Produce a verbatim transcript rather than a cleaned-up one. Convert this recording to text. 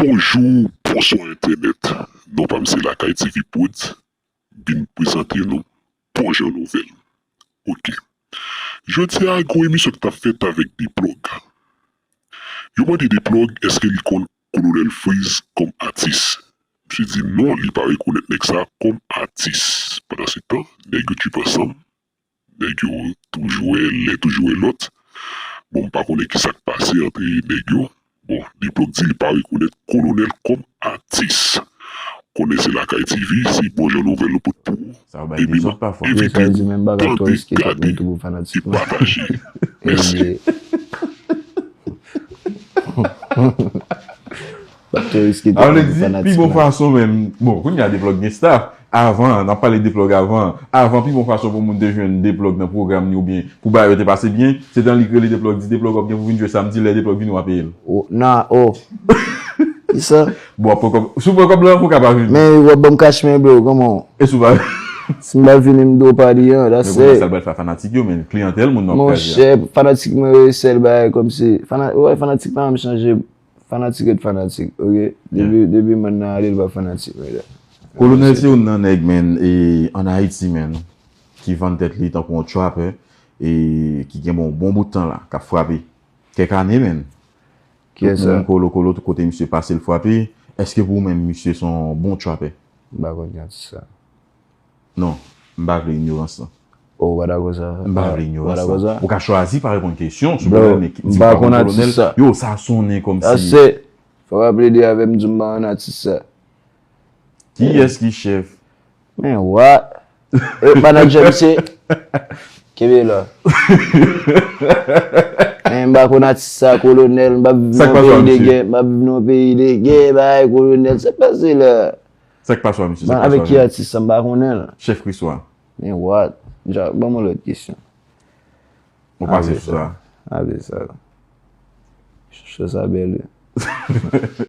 Bonjou, bonswa entènèt. Non pa m se Lakay T V Prodz, vin prezante nou bon jan nouvèl. Oke. Jodi a, gon emisyon ki t ap fèt avèk Deplòg. Yo mande Deplòg èske li konn Kolonèl Freez kòm atis. Misye di non, li pa rekonèt nèg sa kòm atis. Pandan se tan, nèg yo trip ansanm, nèg yo toujou wè lè, toujou wè lòt. Bon, m pa konnen ki sa k pase antre nèg yo. Bon, Deplòg di li pa rekonèt Kolonèl kòm atis. Konnen se Lakay T V, se bon jan nouvèl nou pote pou ou. Sa yo bay dezòd pafwa. Evite, tande, gade e pataje. Mèsi. Sa vle di, pi bon fason menm. Bon, kounye a Deplòg gen staff. Avan, n ap pale Deplòg avan. Avan, pi bon fason pou moun te jwenn Deplòg nan pwogram ni oubyen pou bagay yo te pase byen, se tan li k rele Deplòg, di Deplòg w ap gen pou vin jwe samdi, lè Deplòg vini w a peye l. Nan, o. Kisa? Bon, w ap pran kòb, si w pran kòb la, ou ka pa vini. Men w ap ban m cash men bro, kòman? E si w pa. Si m pa vini, m do pa li an, that's it. Sa l pral fè fanatik yo, men kliyantèl moun nan ap kraze. Monchè, fanatik mwen yo, sèl bagay kòmsi, fana, wè, fanatik pa janm chanje. Fanatik ret fanatik, oke? Depi, depi mwen nan ale, l pa fanatik mwen la. Kolonèl se youn nan nèg, men, e, ann Ayiti, men, ki vann tèt li tankou yon trapper, e ki gen bon, bon bout tan la, k ap frape. Kèk ane, men. Tout moun kolo kolo, tout kote misye pase, l frape. Èske pou ou menm, misye se yon bon trapper? M pa konn ki atis sa. Non, m pa vle inyorans lan. Oh, ou pa dakò sa? M pa vle inyorans lan. Ou ka chwazi pa reponn kesyon sou kolonèl, men di m pa konn kolonèl. Yo, sa sonnen kòmsi. That's it. Fò w ap plede avè m, di m pa konn atis sa. Kiyès ki chèf? Men what? E, manager misye. Kenbe la. Men m pa konn atis sa, kolonèl, m pa viv nan peyi de gè, m pa viv nan peyi de gè, bay kolonèl, sa k pase la? Sa k pase a, misye? Sa k pase a? Avèk ki atis sa, m pa konnen l. Chèf Kriswa. Men what? Ja, ban m yon lòt kesyon. Ou pase sou sa. Ave sa. Cho sa bèl wi.